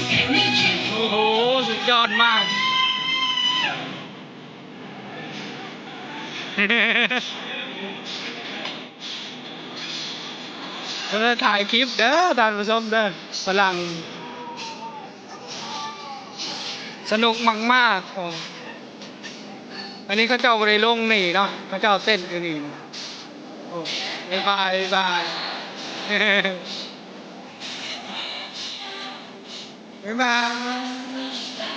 ໂອ້ໂຫ ສຸດຍອດມາກ. ເອີ ຖ່າຍຄລິບເດີທ່ານຜູ້ຊົມເດີ ຝຣັ່ງ ສະໜຸກມາກໆ. ໂອ້ ອັນນີ້ເຂົາເຈົ້າບໍ່ໄດ້ລົງນີ້ເນາະ ເຂົາເຈົ້າເຕັ້ນຢູ່ນີ້. ໂອ້ ບາຍບາຍ ບາຍບາຍ. ບາຍບາຍ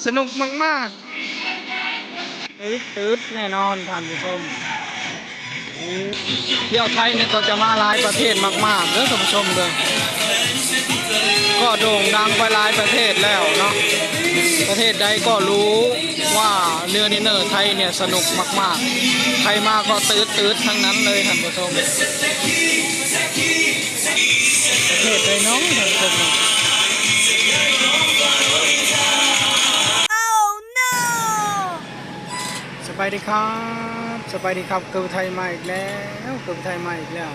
ສະໜຸກມາກໆ ຕື່ດໆ ແນ່ນອນທ່ານຜູ້ຊົມ. ທ່ຽວໄທນີ້ກໍຈະມາຫຼາຍປະເທດມາກໆ ເດີທ່ານຜູ້ຊົມເດີ ກໍໂດ່ງດັງໄປຫຼາຍປະເທດແລ້ວເນາະ ປະເທດໃດກໍຮູ້ວ່າເຮືອດີເນີໄທນີ້ສະໜຸກມາກໆ ໃຜມາກໍຕື່ດໆ ທັງນັ້ນເລີຍທ່ານຜູ້ຊົມ. ປະເທດໃດເນາະທ່ານຜູ້ຊົມເນາະ. ສະບາຍດີຄັບ ສະບາຍດີຄັບ ເກີບໄທມາອີກແລ້ວ ເກີບໄທມາອີກແລ້ວ.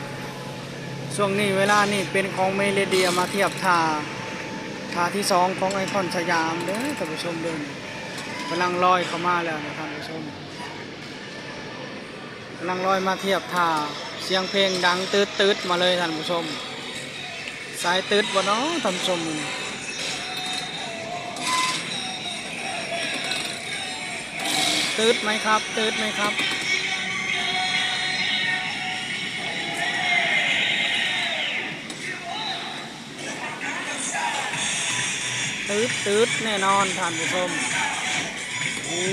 ຊ່ວງນີ້ເວລານີ້ເປັນຂອງເມເຣເດຍ ມາທຽບທ່າ ທ່າທີສອງຂອງໄອຄອນສະຫຍາມເດີທ່ານຜູ້ຊົມເດີ. ກຳລັງລອຍເຂົ້າມາແລ້ວນະທ່ານຜູ້ຊົມ ກຳລັງລອຍມາທຽບທ່າ ສຽງເພງດັງຕຶດໆ ມາເລີຍທ່ານຜູ້ຊົມ. ສາຍຕຶດບໍ່ເນາະທ່ານຜູ້ຊົມ ຕຶດໄໝຄັບ ຕຶດໄໝຄັບ. ຕຶດໆ ແນ່ນອນທ່ານຜູ້ຊົມ. ໂອ້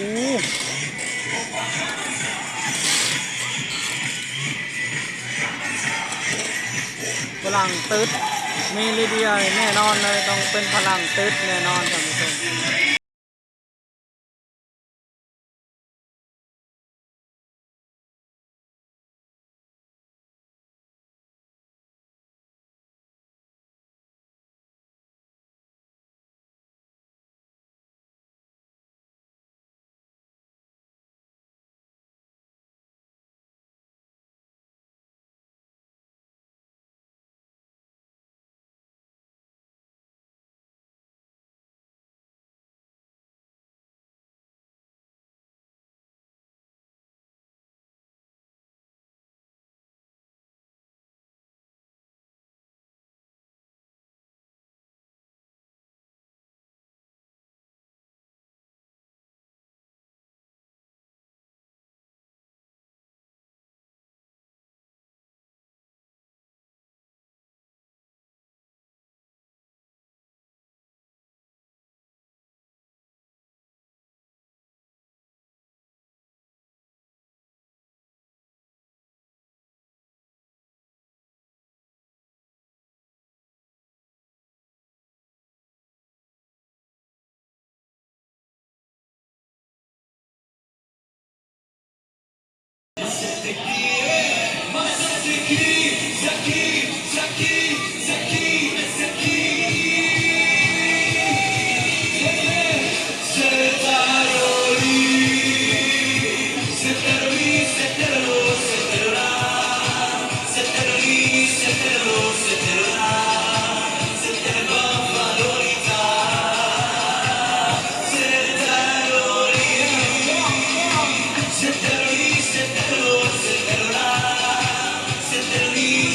ຝຣັ່ງຕຶດ ເມເຣເດຍແນ່ນອນເລີຍ ຕ້ອງເປັນຝຣັ່ງຕຶດແນ່ນອນທ່ານຜູ້ຊົມ.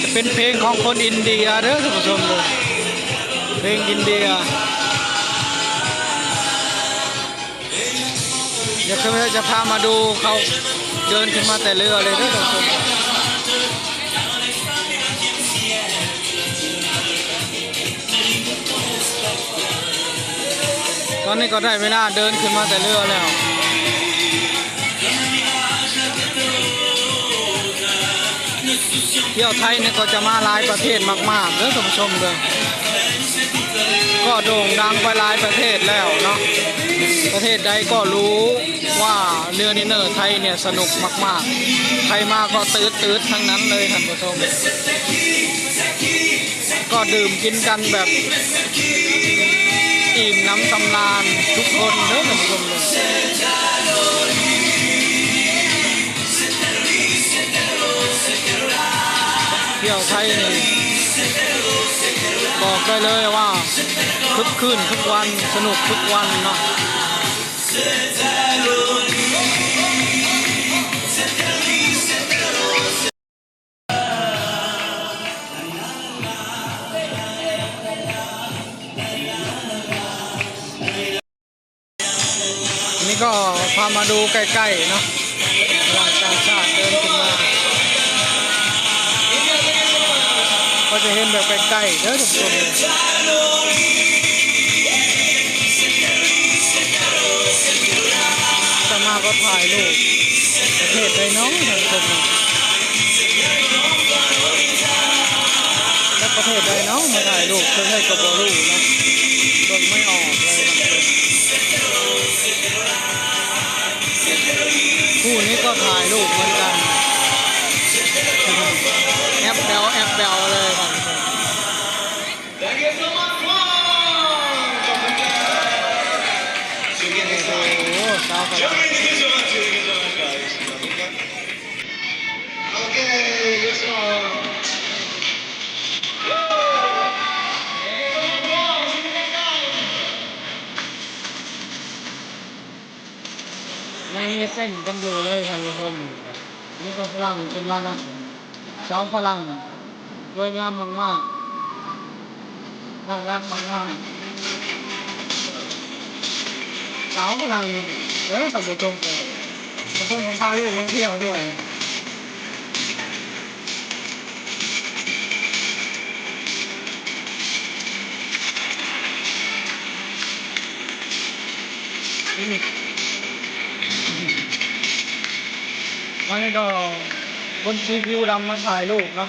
ຈະເປັນເພງຂອງຄົນອິນເດຍເດີທ່ານຜູ້ຊົມເດີ ເພງອິນເດຍ. ດຽວຂ້າພະເຈົ້າຈະພາມາດູເຂົາເດີນຂຶ້ນມາແຕ່ເຮືອເລີຍເດີທ່ານຜູ້ຊົມ. ຕອນນີ້ກໍໄດ້ເວລາເດີນຂຶ້ນມາແຕ່ເຮືອແລ້ວ. ທ່ຽວໄທນີ້ກໍຈະມາຫຼາຍປະເທດມາກໆ ເດີທ່ານຜູ້ຊົມເດີ ກໍໂດ່ງດັງໄປຫຼາຍປະເທດແລ້ວເນາະ ປະເທດໃດກໍຮູ້ວ່າເຮືອດີເນີໄທນີ້ສະໜຸກມາກໆ ໃຜມາກໍຕື່ດໆ ທັງນັ້ນເລີຍທ່ານຜູ້ຊົມ. ກໍດື່ມກິນກັນແບບອີ່ມໜຳສຳລານທຸກຄົນເດີທ່ານຜູ້ຊົມເດີ. ທ່ຽວໄທນີ້ ບອກໄດ້ເລີຍວ່າຄຶກຄື້ນທຸກວັນ ສະໜຸກທຸກວັນເນາະ. ນີ້ກໍພາມາດູໃກ້ໆເນາະ ຫຼັງຈາກຊາດເດີນຂຶ້ນມາ ກໍຈະເຫັນແບບໃກ້ໆເດີທ່ານຜູ້ຊົມ. ສາມາດກໍຖ່າຍຮູບປະເທດໃດເນາະທ່ານຜູ້ຊົມເນາະ. ແລ້ວປະເທດໃດເນາະມາຖ່າຍຮູບ ເຊິ່ງໃຫ້ກໍບໍ່ຮູ້ເນາະ ເບິ່ງບໍ່ອອກເລີຍ. ຄູ່ນີ້ກໍຖ່າຍຮູບເໝືອນກັນ ແອັບແບວ ແອັບແບວເລີຍທ່ານຜູ້ຊົມ. ໂອ້ໂຫ ຊາວຂະໜາດ ຍັງມີເສັ້ນກັນຢູ່ເລີຍທ່ານຜູ້ຊົມ. ນີ້ກໍຝຣັ່ງຂຶ້ນມານຳ ຊາວຝຣັ່ງ ສວຍງາມມາກໆ ໜ້າຮັກມາກໆ ຊາວຝຣັ່ງເດີທ່ານຜູ້ຊົມ. ເພິ່ນກໍພາລູກມາທ່ຽວດ້ວຍ. ອັນນີ້ກໍຄົນທີ່ຜິວດຳມາຖ່າຍຮູບເນາະ.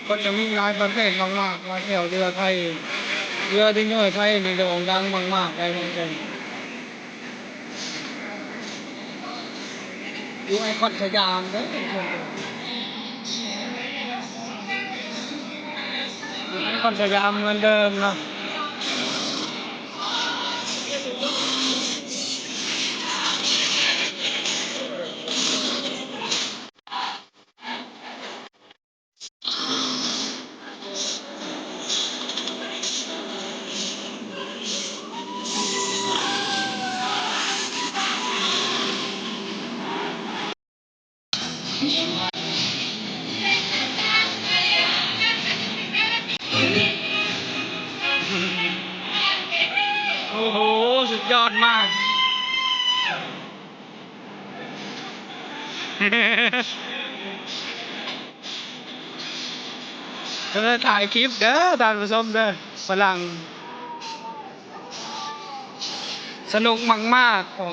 ກໍຈະມີຫຼາຍປະເທດມາກໆ ມາທ່ຽວເຮືອໄທ ເຮືອດິນເຮືອໄທນີ້ໂດ່ງດັງມາກໆ ໃນເມືອງໄທ. ຢູ່ໄອຄອນສະຫຍາມເດີ ຢູ່ໄອຄອນສະຫຍາມເໝືອນເດີມເນາະ. ໂອ້ໂຫ ສຸດຍອດມາກ. ກຳລັງຖ່າຍຄລິບເດີທ່ານຜູ້ຊົມເດີ ຝຣັ່ງ ສະໜຸກມາກໆ. ໂອ້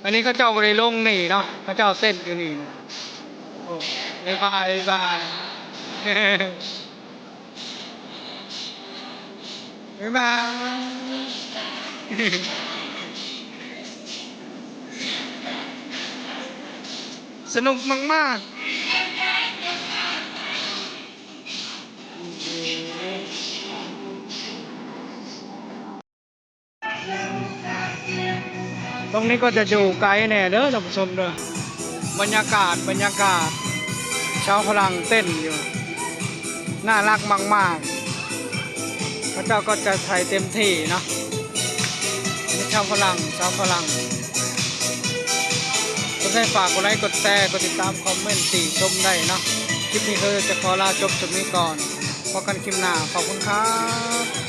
ອັນນີ້ເຂົາເຈົ້າບໍ່ໄດ້ລົງນີ້ເນາະ ເຂົາເຈົ້າເຕັ້ນຢູ່ນີ້. ໂອ້ ບາຍບາຍ ບາຍບາຍ. ສະໜຸກມາກໆ. ຕົງນີ້ກໍຈະຢູ່ໄກແດ່ເດີທ່ານຜູ້ຊົມເດີ. ບັນຍາກາດ ບັນຍາກາດ ຊາວຝຣັ່ງເຕັ້ນຢູ່ ໜ້າຮັກມາກໆ. ເຂົາເຈົ້າກໍຈະໃສ່ເຕັມທີ່ເນາະ ມີຊາວຝຣັ່ງ ຊາວຝຣັ່ງ. ກໍໃຫ້ຝາກກົດໄລ ກົດແຊ ກົດຕິດຕາມ ຄອມເມັນ ຕິຊົມໄດ້ເນາະ. ຄລິບນີ້ກໍຈະຂໍລາຈົບສ່ຳນີ້ກ່ອນ. ພົບກັນຄລິບໜ້າ. ຂອບຄຸນຄັບ.